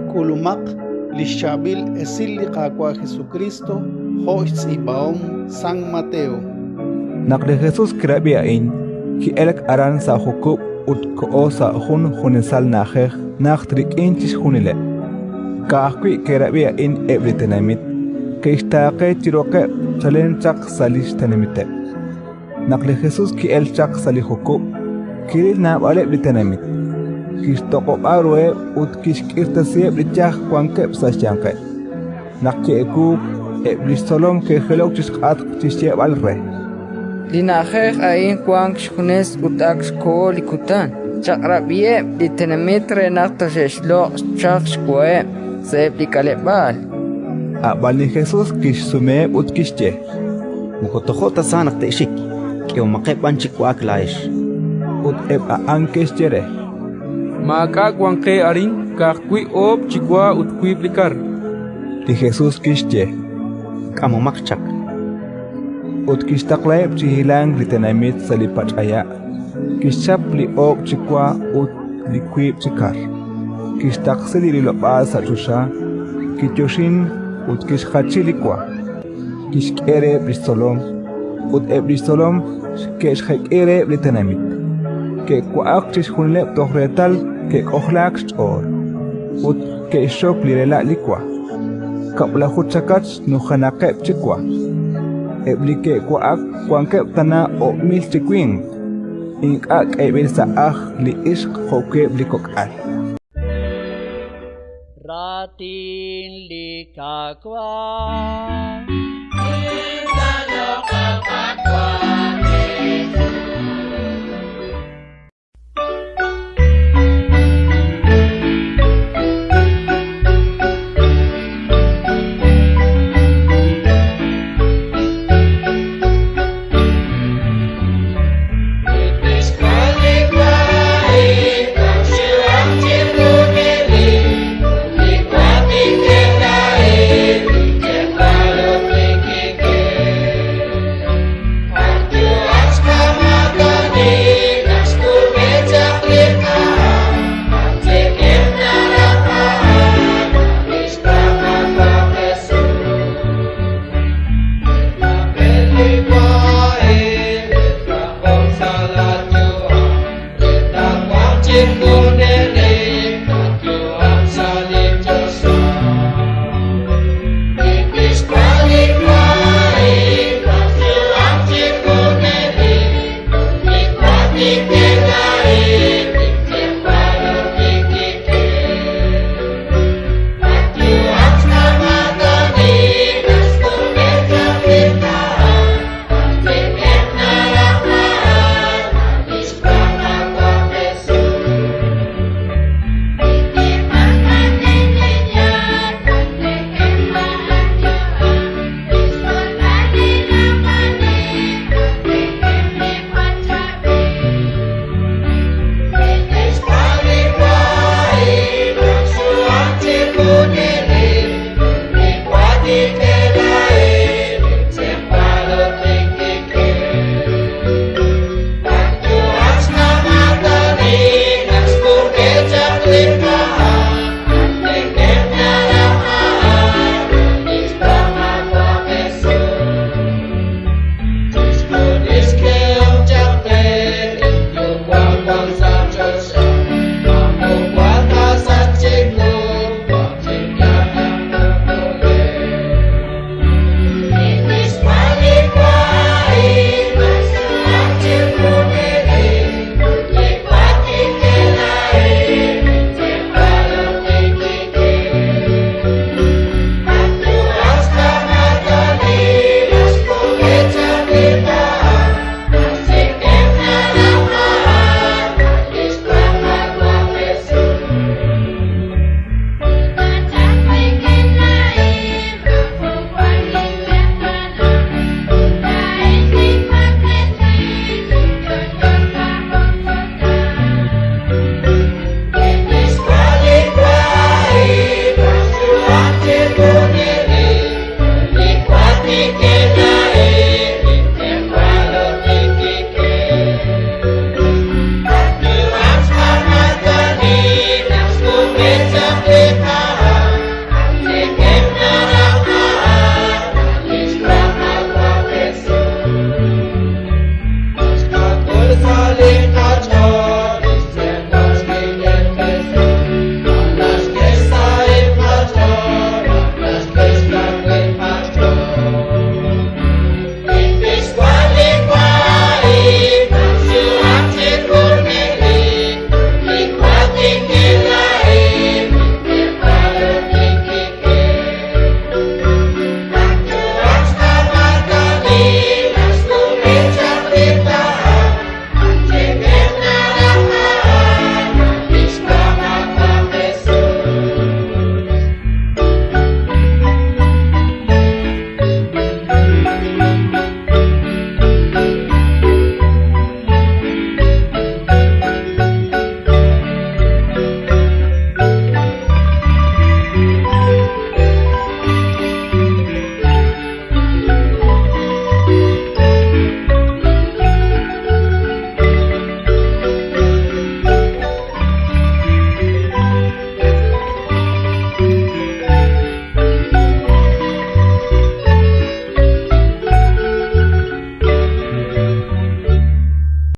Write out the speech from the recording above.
K'ulumaq li xChaab'il Esil li Qaawa' Jesukriist jo' xtz'iib'ahom San Mateo. Naq li Jesus kirab'i a'in, ki'elk aran sa' jukub' ut koho sa' jun junesal na'ajej najt rik'in chixjunileb'. Ka'ajwi' ke'rab'i a'in eb' li tenamit, ke'xtaaqe chi roqeb' chalen chaq sa' li xtenamiteb'. Naq li Jesus ki'elk chaq sa' li jukub', kiril naab'aleb' li tenamit, kixtoq'ob'a ruheb' ut kixk'irtasiheb' li yaj wankeb' sa' xyanqeb'. Naq ki'ewuuk, eb' li xtzolom ke'jilok chi xk'atq chi xyeeb'al re: Li na'ajej a'in wank xjunes ut ak xkoho li kutan. Chaq'rab'iheb' li tenamit re naq toxe'xloq' chaq xwaheb' sa'eb' li k'aleb'aal. Ab'an li Jesus kixsumeheb' ut kixye: Moko tojo' ta sa naq te'xik, k'ehomaqeb' b'an chi wa'ak laa'ex. Ut eb' a'an ke'xye re: Maak'a' wank qe arin, ka'ajwi' oob' chi wa ut wiib' li kar. Li Jesus kixye: K'amomaq chaq. Ut kixtaqlaheb' chi hilank li tenamit sa' li pach'aya'. Kixchap li oob' chi wa ut li wiib' chi kar, kixtaqsi li rilob'aal sa' choxa, kiyoxink ut kixjachi li wa, kixk'e reheb' li xtzolom, ut eb' li xtzolom ke'xjek'i reheb' li tenamit. Ke'wa'ak chixjunileb' toj reetal ke'k'ojlaak xch'ool, ut ke'xxok li rela' li wa, kab'laju chakach nujenaqeb' chi wa. Eb' li ke'wa'ak wankeb' tana o'mil chi winq, ink'a' k'eeb'il sa' ajl li ixq jo'wi' eb' li kok'al. Raatin li Qaawa'.